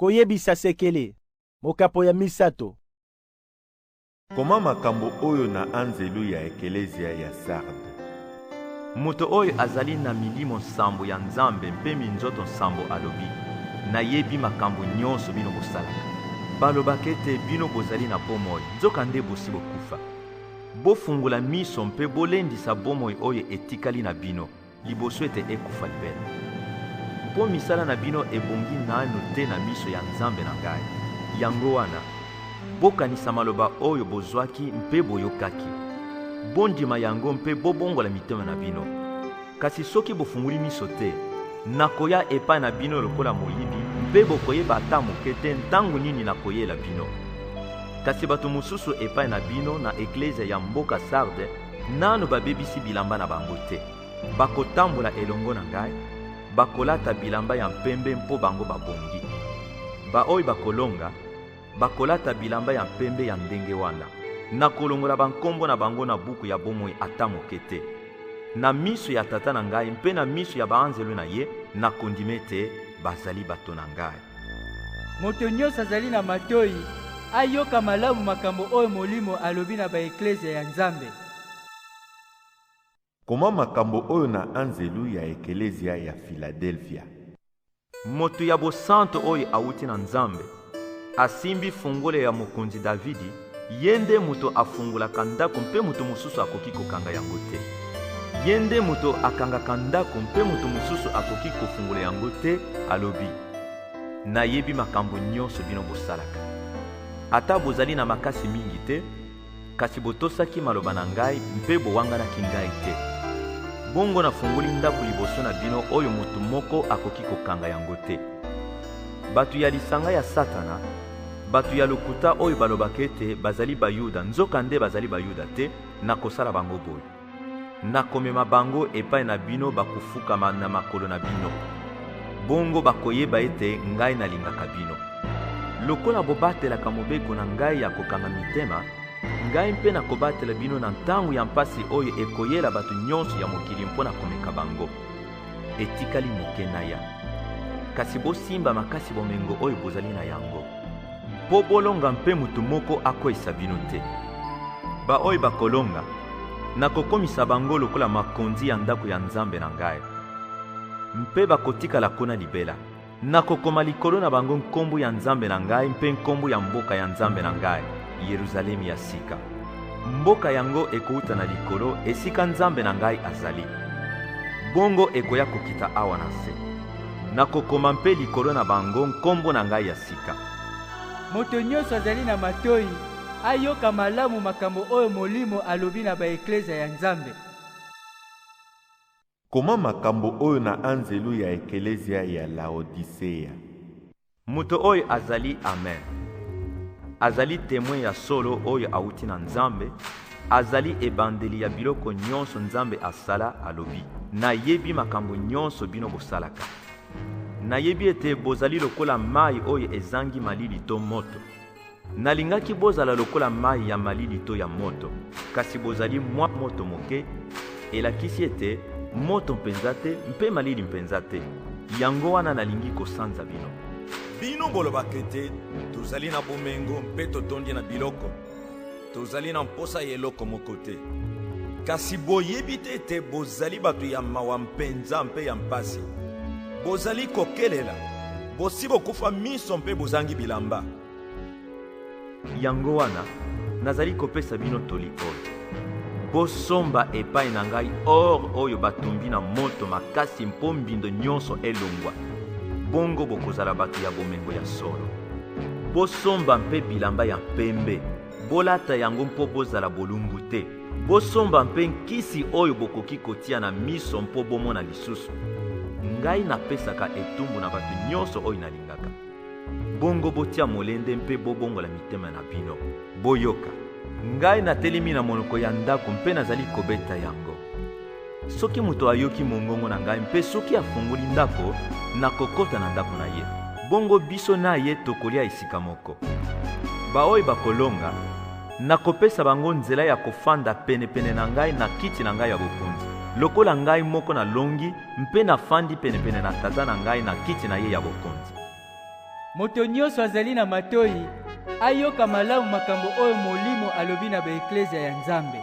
Koyebisa sekele, mokapo ya misato. Koma makambo oyo na anzelu ya ekelezia ya Sarde. Moto oyo azali na milimo nsambo ya Nzambe mpe minzoto nsambo alobi, Nayebi makambo nyonso bino bosalaka. Balobaka ete bino bozali na bomoi, nzokande bosi bokufa. Bofungola miso mpe bolendisa bomoi oyo etikali na bino. liboso ete ekufa libela. Mpo misala na bino ebongi naino te na miso ya Nzambe na ngai. Yango wana, bokanisa maloba oyo bozwaki mpe boyokaki. Bondima yango mpe bobongola mitema na bino. Kasi soki bofungoli miso te, nakoya epai na bino lokola moyibi mpe bokoyeba ata moke te ntango nini nakoyela bino. Kasi bato mosusu epai na bino na eklezia ya mboka Sarde nanu babebisi bilamba na bango te. Bakotambola elongo na ngai, bakolata bilamba ya mpembe mpo bango babongi. Baoyo bakolonga, bakolata bilamba ya mpembe ya ndenge wana. Nakolongola bankombo na bango na buku ya bomoi ata moke te. Na miso ya Tata na ngai mpe na miso ya baanzelu na ye, nakondima ete bazali bato na ngai. Moto nyonso azali na matoi ayoka malamu makambo oyo Molimo alobi na ba-eklezia ya Nzambe. Koma makambo oyo na anzelu ya ekelezia ya Filadelfia. Moto ya bosanto oyo awuti na Nzambe, asimbi fungole ya mokonzi Davidi, ye nde moto afungolaka ndako mpe moto mosusu akoki kokanga yango te. Ye nde moto akangaka ndako mpe moto mosusu akoki kofungola yango te, alobi, Nayebi makambo nyonso bino bosalaka. Ata bozali na makasi mingi te, kasi botosaki maloba na ngai mpe bowanganaki ngai te. Bongo nafungoli ndako liboso na bino oyo moto moko akoki kokanga yango te. Bato ya lisanga ya Satana, bato ya lokuta oyo balobaka ete bazali Bayuda nzokande bazali Bayuda te, nakosala bango boye. Nakomema bango epai na bino, bakofukama na makolo na bino. Bongo bakoyeba ete ngai nalingaka bino. Lokola bobatelaka mobeko na ngai ya kokanga mitema, ngai mpe nakobatela bino na ntango ya mpasi oyo ekoyela bato nyonso ya mokili mpo na komeka bango. Etikali moke naya. Kasi bosimba makasi bomengo oyo bozali na yango, mpo bolonga mpe moto moko akweisa bino te. Baoyo bakolonga, nakokomisa bango lokola makonzi ya ndako ya Nzambe na ngai, mpe bakotikala kuna libela. Nakokoma likolo na bango nkombo ya Nzambe na ngai mpe nkombo ya mboka ya Nzambe na ngai, Yeruzalemi ya sika. Mboka yango ekouta na likolo, esika Nzambe na ngai azali. Bongo ekoya kokita awa na nse. Nakokoma mpe likolo na bango nkombo na ngai ya sika. Moto nyonso azali na matoi, ayoka malamu makambo oyo Molimo alobi na ba-eklezia ya Nzambe. Koma makambo oyo na anzelu ya ekelezia ya Laodisea. Moto oyo azali Amen, azali temwe ya solo oyo awuti na Nzambe, azali ebandeli ya biloko nyonso Nzambe asala, alobi, Nayebi makambo nyonso bino bosalaka. Nayebi ete bozali lokola mayi oyo ezangi malili to moto. Nalingaki bozala lokola mai ya malili to ya moto, kasi bozali mwa moto moke, elakisi ete moto mpenza te mpe malili mpenza te. Yango wana nalingi kosanza bino. Bino bolobaka ete, Tozali na bomengo mpe totondi na biloko, tozali na mposa ya eloko moko te. Kasi boyebi te ete bozali bato ya mawa mpenza mpe ya mpasi. Bozali kokelela, bosi bokufa miso mpe bozangi bilamba. Yango wana nazali kopesa bino toli oyo: bosomba epai na ngai or oyo batumbi na moto makasi mpo mbindo nyonso elongwa, bongo bokozala bato ya bomengo ya solo. Bosomba mpe bilamba ya mpembe, bolata yango mpo bozala bolumbu te. Bosomba mpe nkisi oyo bokoki kotia na miso mpo bomona lisusu. Ngai napesaka etumbu na bato nyonso oyo nalingaka. Bongo botia molende mpe bobongola mitema na bino. Boyoka, ngai natelemi na monoko ya ndako mpe nazali kobeta yango. Soki moto ayoki mongongo na ngai mpe soki afungoli ndako, nakokota na ndako na ye. Bongo biso na ye tokolia esika moko. Baoyo bakolonga, nakopesa bango nzela ya kofanda penepene na ngai na kiti na ngai ya bokonzi, lokola ngai moko nalongi mpe nafandi penepene na Tata na ngai na kiti na ye ya bokonzi. Moto nyonso azali na matoi, ayoka malamu makambo oyo Molimo alobi na ba-eklezia ya Nzambe.